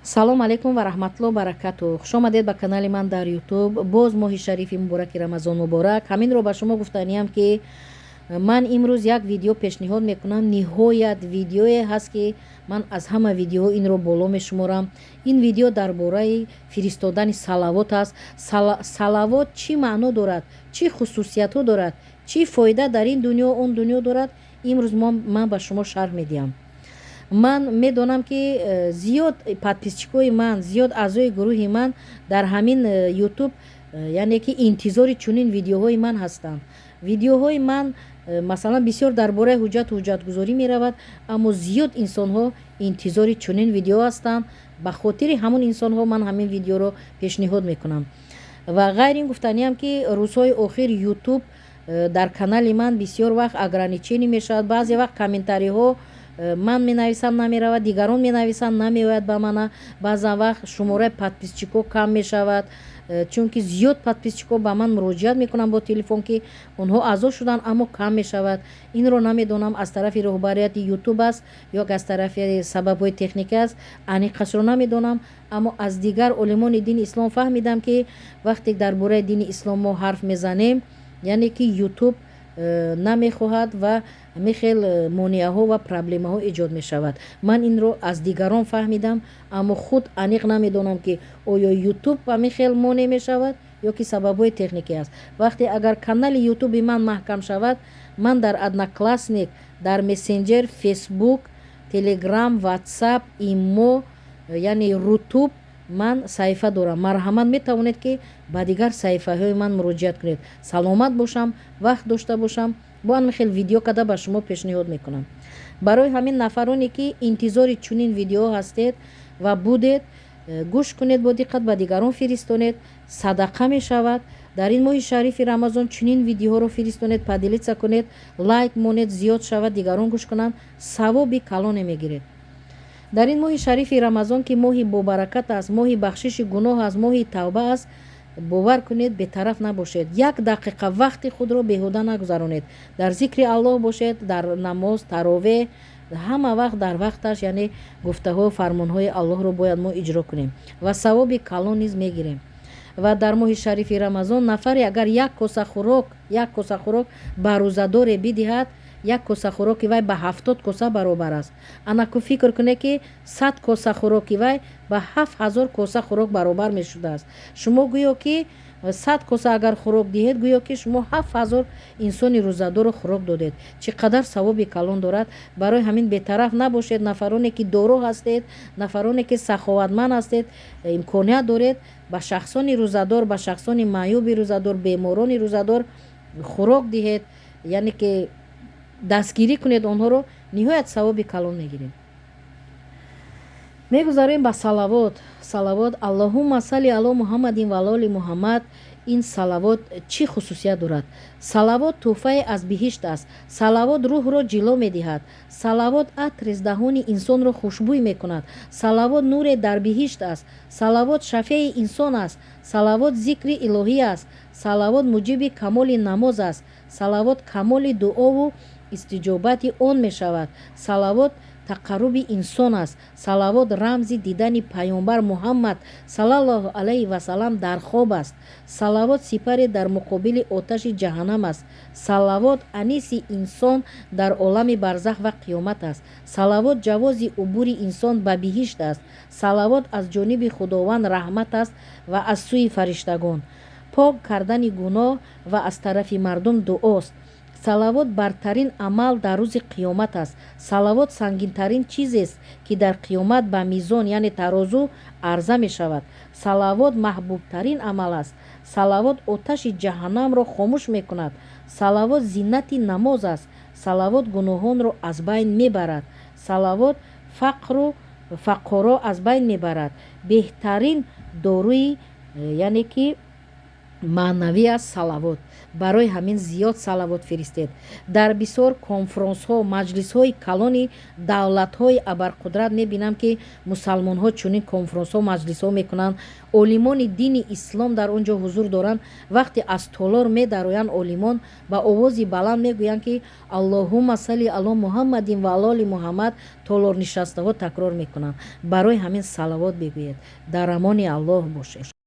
Салом алейкум ва раҳматулло баракату. Хушомадед ба канали ман дар Ютуб. Боз моҳи шарифи мубораки Рамазон муборак. Ҳаминро ба шумо гуфтаниям, ки ман имрӯз як видео пешниҳод мекунам. Ниҳоят видеое ҳаст, ки ман аз ҳама видеоҳо инро боло мешуморам. Ин видео дар бораи фиристодани салавот аст. Салавот чӣ маъно дорад, чӣ хусусиятҳо дорад, чӣ фоида дар ин дунё, он дунё дорад, имрӯз ман ба шумо шарҳ медиҳам. Ман медонам, ки зиёд подписчикои ман, зиёд аъзои гурӯҳи ман дар ҳамин Ютуб, яъне ки интизори чунин видеоҳои ман ҳастанд. Видеоҳои ман, масалан, бисёр дар бораи ҳуҷҷату ҳуҷҷатгузорӣ меравад, аммо зиёд инсонҳо интизори чунин видео ҳастанд. Ба хотири ҳамон инсонҳо ман ҳамин видеоро пешниҳод мекунам. Ва ғайр ин, гуфтаниам, ки рӯзҳои охир Ютуб дар канали ман бисёр вақт ограничение мешавад. Баъзе вақт комментариҳо ман менависам, намеравад, дигарон менависанд, намеояд ба мана. Баъзан вақт шумораи подписчикҳо кам мешавад, чунки зиёд подписчикҳо ба ман муроҷиат мекунанд бо телефон, ки онҳо аъзо шуданд, аммо кам мешавад. Инро намедонам, аз тарафи роҳбарияти Ютуб аст ё аз тарафи сабабҳои техникӣ аст, аниқашро намедонам. Аммо аз дигар олимони дини ислом фаҳмидам, ки вақте дар бораи дини ислом мо ҳарф мезанем, яъне ки Ютуб намехоҳад ва ҳамин хел монеаҳо ва проблемаҳо эҷод мешавад. Ман инро аз дигарон фаҳмидам, аммо худ аниқ намедонам, ки оё Ютуб ҳамин хел монеъ мешавад ё ки сабабҳои техникӣ аст. Вақте агар канали Ютуби ман маҳкам шавад, ман дар Одноклассник, дар мессенҷер, Фейсбук, Телеграм, Ватсап, Имо, яъне Рутуб ман саҳифа дорам. Марҳамат, метавонед, ки ба дигар саҳифаҳои ман муроҷиат кунед. Саломат бошам, вақт дошта бошам, бо ҳамин хел видео карда ба шумо пешниҳод мекунам. Барои ҳамин, нафароне ки интизори чунин видеоҳо ҳастед ва будед, гӯш кунед бо диққат, ба дигарон фиристонед, садақа мешавад. Дар ин моҳи шарифи Рамазон чунин видеоҳоро фиристонед, поделиться кунед, лайк монед, зиёд шавад, дигарон гӯш кунанд, савоби калоне мегиред. Дар ин моҳи шарифи Рамазон, ки моҳи бобаракат аст, моҳи бахшиши гуноҳ аст, моҳи тавба аст, бовар кунед, бетараф набошед. Як дақиқа вақти худро беҳуда нагузаронед. Дар зикри Аллоҳ бошед, дар намоз, таровеҳ, ҳама вақт дар вақташ, яъне гуфтаҳо, фармонҳои Аллоҳро бояд мо иҷро кунем ва савоби калон низ мегирем. Ва дар моҳи шарифи Рамазон нафаре агар як коса хӯрок, як коса хӯрок ба рӯзадоре бидиҳад, як коса хӯроки вай ба 70 коса баробар аст. Анаку фикр кунед, ки 100 коса хӯроки вай ба 7000 коса хӯрок баробар мешудааст. Шумо гӯё ки 100 коса агар хӯрок диҳед, гӯё ки шумо 7000 инсони рӯзадорро хӯрок додед. Чӣ қадар савоби калон дорад! Барои ҳамин бетараф набошед. Нафароне ки доро ҳастед, нафароне ки саховатманд ҳастед, имконият доред, ба шахсони рӯзадор, ба шахсони маъюби рӯзадор, беморони рӯзадор хӯрок диҳед, яъне ки дастгирӣ кунед онҳоро, ниҳоят савоби калон мегиред. Мегузарем ба салавот. Салавот: Аллоҳумма салли ало Муҳаммадин ва ало оли Муҳаммад. Ин салавот чӣ хусусият дорад? Салавот тӯҳфае аз биҳишт аст. Салавот рӯҳро ҷило медиҳад. Салавот атри даҳони инсонро хушбӯй мекунад. Салавот нуре дар биҳишт аст. Салавот шафеи инсон аст. Салавот зикри илоҳӣ аст. Салавот муҷиби камоли намоз аст. Салавот камоли дуову истиҷобати он мешавад. Салавот тақарруби инсон аст. Салавот рамзи дидани Паёмбар Муҳаммад саллаллоҳу алайҳи васалам дар хоб аст. Салавот сипаре дар муқобили оташи ҷаҳаннам аст. Салавот аниси инсон дар олами барзах ва қиёмат аст. Салавот ҷавози убури инсон ба биҳишт аст. Салавот аз ҷониби Худованд раҳмат аст ва аз сӯи фариштагон пок кардани гуноҳ ва аз тарафи мардум дуост. Салавот бартарин амал дар рӯзи қиёмат аст. Салавот сангинтарин чизест, ки дар қиёмат ба мизон, яъне тарозу, арза мешавад. Салавот маҳбубтарин амал аст. Салавот оташи ҷаҳаннамро хомӯш мекунад. Салавот зинати намоз аст. Салавот гуноҳонро аз байн мебарад. Салавот фақру фақоро аз байн мебарад. Беҳтарин доруи, яъне ки Маънавӣ аст салавот. Барои ҳамин зиёд салавот фиристед. Дар бисёр конфронсҳо, маҷлисҳои калони давлатҳои абарқудрат мебинам, ки мусалмонҳо чунин конфронсҳо, маҷлисҳо мекунанд, олимони дини ислом дар он ҷо ҳузур доранд. Вақте аз толор медароянд, олимон ба овози баланд мегӯянд, ки «Аллоҳумма салли ало Муҳаммадин ва ало оли Муҳаммад». Толорнишастаҳо такрор мекунанд. Барои ҳамин салавот бигӯед. Дар амони Аллоҳ бошед.